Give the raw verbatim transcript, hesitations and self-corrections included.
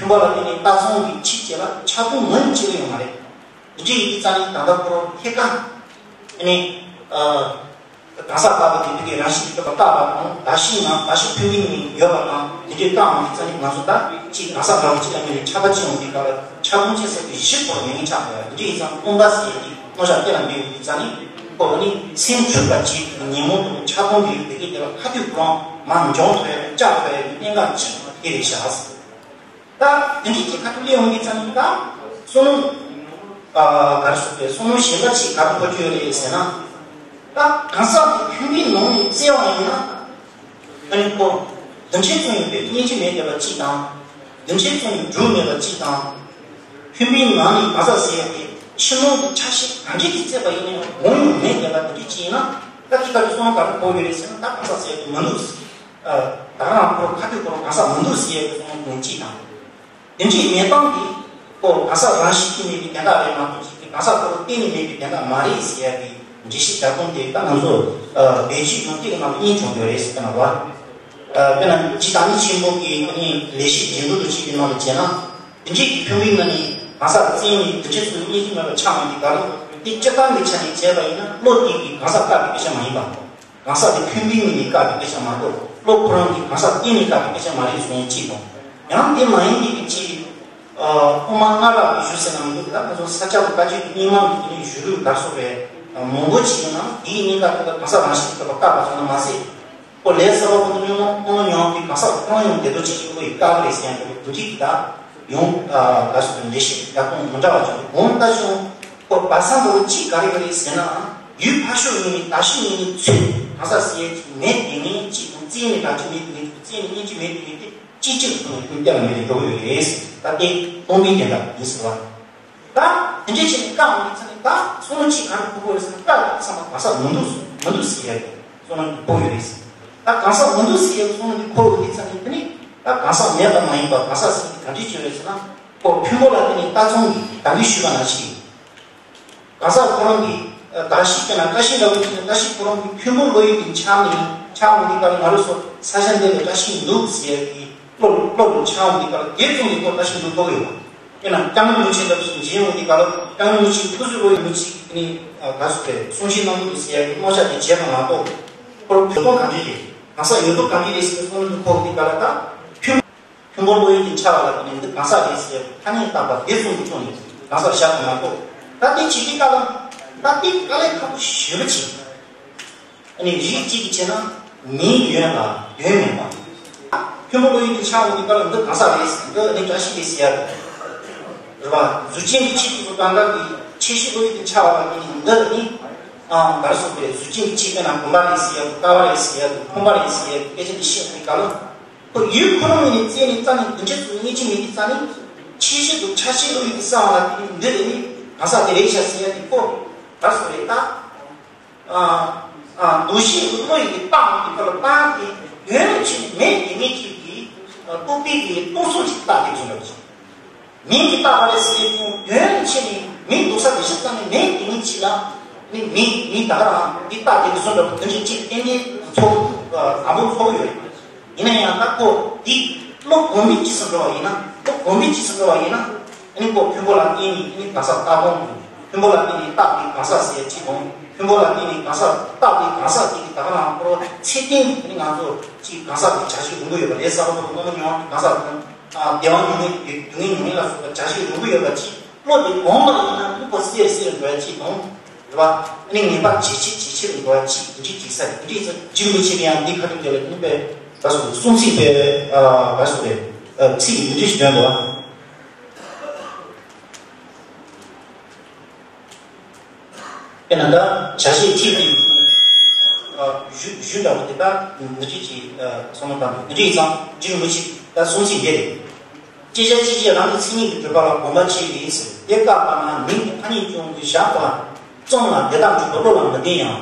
ཁྱིམ་པ་ལ་བརྟེན་ནས་ལྟ་སྲུང་གི་ཕྱི་རྐྱེན་ལ་ཆག་སྡང་མང་ཆེ་ཡོད་མ་རེད། འདི་འདྲ་ཡིན་དུས་ཙང་ནས་ད་ལྟ་ཁོ་རང་ཐད་ཀར་ཨ་ནི་ཨ་གང་ཟག་ལྟ་བུ་དེ་དེ་གའི་རང་བཞིན་གྱི་སྟོབས་ལ་བརྟག་པ་དང་བརྡ་ཤེས་ནང་བརྡ་ཤེས་ཕུན་སུམ་ཚོགས་ཡོད་པ་དང་དེ་འདྲའི་བཀག་འོང་དུས་ཙང་ནས་ང་ཚོ་ད་ཅིག་གང་ཟག་འདྲ་བོ་གཅིག་ལ་དམིགས་ནས་ཆགས་པ་སྐྱེ་འོང་དུས་སྐབས་ལ་ཆག་སྡང་སྐྱེ་ས་དེ་གཞི་ཁོ་རང་མེད་མཁན་ཆགས་འགྲོ་ཡ། འདི་འདྲ་ཡིན་ཙང་སྟོང་པ་ཟེར་ཡ་དེ་རྣམ་གཞག་གཏན་ལ་འབེབས་འོང་དུས་ཙང་ནས་ཁོ་ཨ་ནི་སེམས་འཁྲུགས་པ་བྱེད་ཀྱི་ཉོན་མོངས་དང་ཆགས་སྡང་དེ་དེ་གའི་དེ་ལ་ཁ་ཐུག་ཁོ་རང་མར་འཇོག་ཐུབ་ཡ་བཅག་ཐུབ་ཡ་གི་གནད་འགག་ཅིག་དེ་རེད་ཤག་ད་དེ་འདྲའི་ཅིག་ཁ་ཐུག་ལས་ཡོང་གི་ཙང་ད་བསམ་བློ་ཨ་ག་རེ་ཟེར་དགོས་བསམ་བློ་གཞན་པ་ཅིག་ག་རེ་འཁོར་རྒྱུ་ཡོད་རེད་ཟེར་ན། ད་གང་ཟག་དེ་ཁྱིམ་པའི་ནང་ནས་བཙལ་བ་ཡིན་ན་ཨ་ནི་ཁོ་འདུ་འཛི་གཙང་ཡིན་པའི་སྙིང་རྗེ་མེད་བསྡད་པ་ཅིག་དང་། འདུ་འཛི་གཙང་ཡིན་སྒྲུབ་མེད་པ་ཅིག་དང་། ཁྱིམ་པའི་ནང་ནས་གང་ཟག་ཟེར་ཡག་དེ་ཕྱི་ནང་གི་ཆ་ཤས་ག་འདྲས་ཀྱིས་བཙལ་བ་ཡིན་ན་ཡང་གང་ཡང་མེད་བསྡད་པ་དེ་འདྲས་ཅིག་ཡིན་ན་ད་ཅིག་ག་རེ་བསམ་བློ་ག་རེ་འཁོར་ཡོད་རེད་ཟེར་ན། ད་གང་ཟག་ཟེར་ཡག་དེ་མི་འདུག་ཟེར། ད་རང་ཁོ་ཁ་ཐུག་ཁོ་རང་གང་ཟག་མི་འདུག་ཟེར་ཡག་གི་བསམ་བློ་གཏོང་གཅིག་དང་། དེ་འདྲའི་མེད་སྟངས་དེ་ཁོ་གང་ཟག་རང་བཞིན་གྱིས་མེད་པའི་དོན་དག་རེད་མ་གཏོགས་ཅིག་གི་གང་ཟག་ཁོ་རང་གཏན་ནས་མེད་པའི་དོན་དག་མ་རེད་ཟེར་ཡག་གི་འགྲེལ་བཤད་རྒྱག་སྟངས་དེ་ད་ང་ཚོ་བེད་སྤྱོད་ཡོང་སྟངས་ཀྱི་ནང་དུ་གཉིས་བྱུང་ཡོད་རེད་ཟེར་ན་བ། དཔེར་ན་རྗེ་བདག་ཉིད་ཆེན་པོ་གི་ལེགས་བཤད་རྒྱན་དུ་ཅིག་གི་ནང་དུ་བྱས་ན། དེ་འདྲའི་གི་ཁྱིམ་པའི་ནང་ནས་གང་ཟག་བཙལ་ནས་དེ་འདྲའི་ཚོ་སྙིང་རྗེ་མེད་པ་ཆགས་ཡོང་དུས་སྐབས་ལ་དེ་སྤྱིར་བཏང་གི་ཆ་ནས་བྱས་པ་ཡིན་ན་བློ་དེ་གིས་གང་ཟག་བཀག་པའི་སྐད་ཆ་མ་ཡིན་པ། གང་ཟག་དེ་ཁྱིམ་པའི་ངོས་ནས་བཀག་པའི་སྐད་ཆ་མ་གཏོགས་བློ་ཁོ་རང་གིས་གང་ཟག་གཏན་ནས་བཀག་པའི་སྐད་ཆ་མ་རེད་ཟེར་མཁན་གཅིག་དང་། ཡང་དེ་མ་ཡིན་པའི་གི་ཅིག་དབུ་མ་སྔ་རབས་ཀྱི་ཞུ་ཟེར་ན་མི་འདུག་ད་ང་ཚོ་ས་སྐྱ་པ་བཀའ་བརྒྱུད་ཀྱི་རྙིང་མ་གི་དེ་ནས་ཞུ་ལུགས་དར་སོང་བས་མང་པོ་ཅིག་ཡིན་ན་དེའི་གནད་འགག་དེ་ལ་གང་ཟག་རང་བཞིན་གྱིས་བཀག་པ་ཙམ་དུ་མ་ཟད། ཁོ་ལས་གསར་པ་ཁོ་ཚོ་སྔོན་མ་སྔོན་མ་མྱོང་བའི་གང་ཟག་ཁོ་རང་ཡང་དེ་ཚོ་བྱེད་ཀྱི་ཁོ་ཡི་བཀག་རེད་ཟེར་ཡང་དེ་འདྲ་གི་ད་ཡོང་ད་སོ་ལས་ཤིག་ཡག་པོ་མི་འདྲ་བ་བྱུང་། གོང་ལྟ་བྱུང་ཁོ་བ་སང་དུ་གཅིག་ག་རེ་ག་རེ་ཟེར་ན་ཡུལ་ཕར་ཕྱོགས་ཡིན་ནི་ད་ཤི་ཡིན་ནི་ཚུལ་གང་ཟག་ཟེར་ཡས་ཅིག་མེད་དེ་ངས་གཅིག་དང་བཙལ་ནི་ག་ཅི་མེད་དེ་ངས་བཙལ་ནི་སྙིང་རྗེ་མེད་དེ་ངས་དེ་གཅིག་གཅིག་ཏུ་ཁོང་སྐྱབས་མེད་དེ་འགྲོ་གི་ཡོད་རེད། ད་དེ་སྟོང་པའི་དོན་དག་ཡིན་ཟེར་བ། ད་དེ་འདྲའི་ཆེད་དུ་བཀག་འོང་གི་ཚེ་ནི་ད་བསམ་བློ་གཅིག་ག་རེ་འཁོར་དགོས་རེད་ཟེར་ན། བཀག་ཚང་མ་གང་ཟག་མི་འདུག་མི་འདུག་ཟེར་ཡ་གི་བསམ་བློ་འཁོར་ཡོད་རེད། ད་གང་ཟག་མི་འདུག་ཟེར་ཡ་གི་བསམ་བློ་འདི་འཁོར་འོང་གི་ཚེ་ནི་དེ་ནི་ད་གང་ཟག་མེད་པ་མ་ཡིན་པ་གང་ཟག་ཟེར་གྱི་ག་འདྲས་ཅིག་རེད་ཟེར་ན། ཁོ་ཕུང་པོ་ལ་བརྟེན་ནས་ལྟ་སྲུང་གི་ད་གིན་ཞུས་པ་ནང་བཞིན་གང་ཟག་ཁོ་རང་གི་བརྡ་ཤེས་དཔེར་ན་བཀྲ་ཤིས་འདྲ་བོ་ཅིག་ནི་བཀྲ་ཤིས་ཁོ་རང་གི་ཕུང་པོ་བློ་ཡུལ་གྱི་འཆར་ནས་འཆར་འོང་གི་སྐབས་ལ་ང་རང་ཚོ་ས་ཆ་འདི་ལ་བཀྲ་ཤིས་འདུག་ཟེར་ཡ་གི་བློ་བློ་ལ་འཆར་འོང་གི་སྐབས་ལ་དེ་ཙམ་གྱིས་ཁོ་བཀྲ་ཤིས་འདུག་རྟོགས་ཡོད་པ། དཔེར་ན་སྐྱབས་མགོན་རིན་པོ་ཆེ་འདྲ་བོ་ཞིག་མཇལ་ཡོང་དུས་སྐབས་ལ་སྐྱབས་མགོན་རིན་པོ་ཆེའི་སྐུ་གཟུགས་བློ་ཡི་མི་ཚིག་ནི་ག་ཟེར་བའི་གསུང་བཤད་གནང་ལུགས་དེ་ཟེར་ཡ་གི་རྣམ་གཞག་དེ་བྱས་པ་མ་གཏོགས་ཁོར་བོད་སྟོང་གང་འདྲ་རེད། གང་ཟག་ཡོད་དོ་གང་འདྲ་རེད་ཟེར་བའི་བསམ་བློ་འདི་འཁོར་དུས་སྐབས་ལ་ད་ཕུང་ཕུང་པོ་བློ་ཡུལ་གྱི་འཆར་བ་ལ་བརྟེན་ནས་འདི་གང་ཟག་རེད་ཟེར་ཐ་སྙད་བཏགས་པ་དེ་གསུམ་གྱི་ཐོག་ནས་གང་ཟག་བཞག་པ་མ་གཏོགས། ད་དེ་བྱེད་དུས་སྐབས་ལ་ད་དེ་དཀའ་ལས་ཁག་པོ་ཞེ་པོ་ཅིག་ཨ་ནི་རིགས་གཅིག་གིས་བྱས་ན་མིང་ཡོད་ལ་དོན་མེད་པ། ཕུང་པོ་བློ་ཡུལ་གྱི་འཆར་འོང་གི་སྐབས་ལ་འདི་གང་ཟག་རེད། འདི་ཨ་ནི་བཀྲ་ཤིས་རེད་ཟེར་ཡ་རེད་པ། གཟུགས་ཅན་གྱི་ཆོས་ཀྱི་གང་ག་གི་ཆོས་ཤེས་བློ་ཡུལ་གྱི་འཆར་བ་ལ་བརྟེན་ནས་འདི་ཨ་ནི་ཨ་ག་རེ་ཟེར་དགོས་རེད། གཟུགས་ཅན་གྱི་ཆོས་དཔེར་ན་བུམ་པ་རེད་ཟེར་ཡ་རེད། ཀ་བ་རེད་ཟེར་ཡ་རེད། ཕུང་པོ་རེད་ཟེར་ཡ་རེད། སྐད་ཆ་འདི་བཤད་འོང་གི་སྐབས་ལ་ཁོ་ཡུལ་ཁོ་རང་ངོས་ནས་བཙལ་ནས་རྩ་ནས་འདི་འདྲ་ཚོ་སྙིང་རྗེ་མེད་དུས་རྩ་ནས་ཆོས་ཤེས་དང་ཆ་ཤེས་བློ་ཡུལ་གྱི་གསལ་བ་ལ་བརྟེན་ནས་འདི་ཨ་ནི་གང་ཟག་དེ་རེད་ཤག་ཟེར་ཡ་དེ་ཁོ་ག་རེ་ཟེར་དགོས་རེད་ད། ཨ་ཨ་འདུ་ཤེས་ཀྱི་བློ་ཡི་གི་རྟགས་ཀྱི་ཁ་ལ་རྟགས་དེ་ཡོན་ལ་ཕྱིན་མེད་དེ་མེད་ཅིག་གི་རྟོག་པའི་གི་རྟོག་ཚོགས་ཅིག་རྟགས་དེ་བཟུང་འདྲ་བ་ཅིག་མིང་གི་རྟགས་པ་རེད་ཟེར་ཡོན་ལ་ཕྱིན་ནས་མིང་འདུག་ས་དེ་ཤི་ཙམ་ནས་མེད་དེ་མེད་ཅིག་ལ་ནི་མིང་མིང་ད་ག་རང་འདི་རྟགས་དེ་བཟུང་འདྲ་བ་དོན་ཅིག་ཅིག་ཏན་ཏན་ཚོགས་དང་པོ་ཚོགས་ཡོད་རེད། ཡིན་ན་ཡང་ད་ཁོ་འདི་བློ་གོམས་པའི་རྗེས་སུ་འགྲོ་བ་ཡིན་ན་བློ་གོམས་པའི་རྗེས་སུ་འགྲོ་བ་ཡིན་ན་ཨ་ནི་ཁོ་ཕུང་པོ་ལ་བརྟེན་ནས་ཨ་ནི་གང་ཟག་ལྟ་སྒོམ་དགོས། ཕུང་པོ་ལ་བརྟེན་ནས་རྟག་པའི་གང་ཟག་ཟེར་ཡ་གཅིག་དང་ཕུང་པོ་ལ་བརྟེན་ནས་གང་ཟག་རྟག་པའི་གང་ཟག་དེ་གི་ད་ག་རང་ཁོ་ཚད་ལྡན་གྱི་ཨ་ནི་ང་ཚོ་གཅིག་གང་ཟག་གི་བྱ་སྤྱོད་ཡོང་གི་ཡོད་པ་རེད། གསར་པ་ཚོ་ལ་སྔོན་མ་མྱོང་བའི་གང་ཟག་དང་ཨ་བདེ་བ་མྱོང་མེད་སྡུག་བསྔལ་མྱོང་མེད་ལ་སོགས་པ་བྱ་སྤྱོད་ཡོང་གི་ཡོད་པ་གཅིག་བློ་དེ་གོམས་པ་ཡིན་ན་ཨ་ནི་ཁོ་གསལ་གསལ་འགྲོ་ཡ་གཅིག་དང་། རེད་བ། ཨ་ནི་ངེས་པ་ཇེ་ཆེ་ཇེ་ཆེ་རུ་འགྲོ་བ་གཅིག་འདི་འདྲའི་འགྲིག་ས་རེད། འདི་འདྲའི་ཚོ་རྗེ་རིན་པོ་ཆེ་གིས་ཡང་འདི་ཁ་ཐུག་དེ་ལ་ནི་པའི་ག་སོ་རེད། གསུང་ཚིག་པའི་ཨ་ག་སོ་རེད། ཨ་ཚིག་འདི་འདྲའི་ཞིག་འདོན་འདུག་བ། དཔེར་ན་ད་བྱ་བྱེད་ཐིག་གི་ཨ་གཞུ་གཞུ་འདྲ་བོ་དེ་ད་འདི་འདྲའི་ཅིག་ཨ་བསམ་བློ་བཏང་འདུག་འདི་འདྲའི་ཙང་རྗེ་རིན་པོ་ཆེ་ད་གསུང་ཚིག་འདི་རེད། ཅི་བྱ་ཅི་བྱེད་རང་གི་མཚན་ཉིད་ཀྱིས་གྲུབ་པ་ལ་གོམས་པ་ཆེ་བས་ཟེར། དེ་བཀག་པ་ན་མིང་གི་ཐ་སྙད་ཀྱང་དུ་བཞག་པ་ལ་རྩོམ་ལ་དེ་དག་འཇུག་པ་བློ་ལ་མི་ལྡན་ཡང་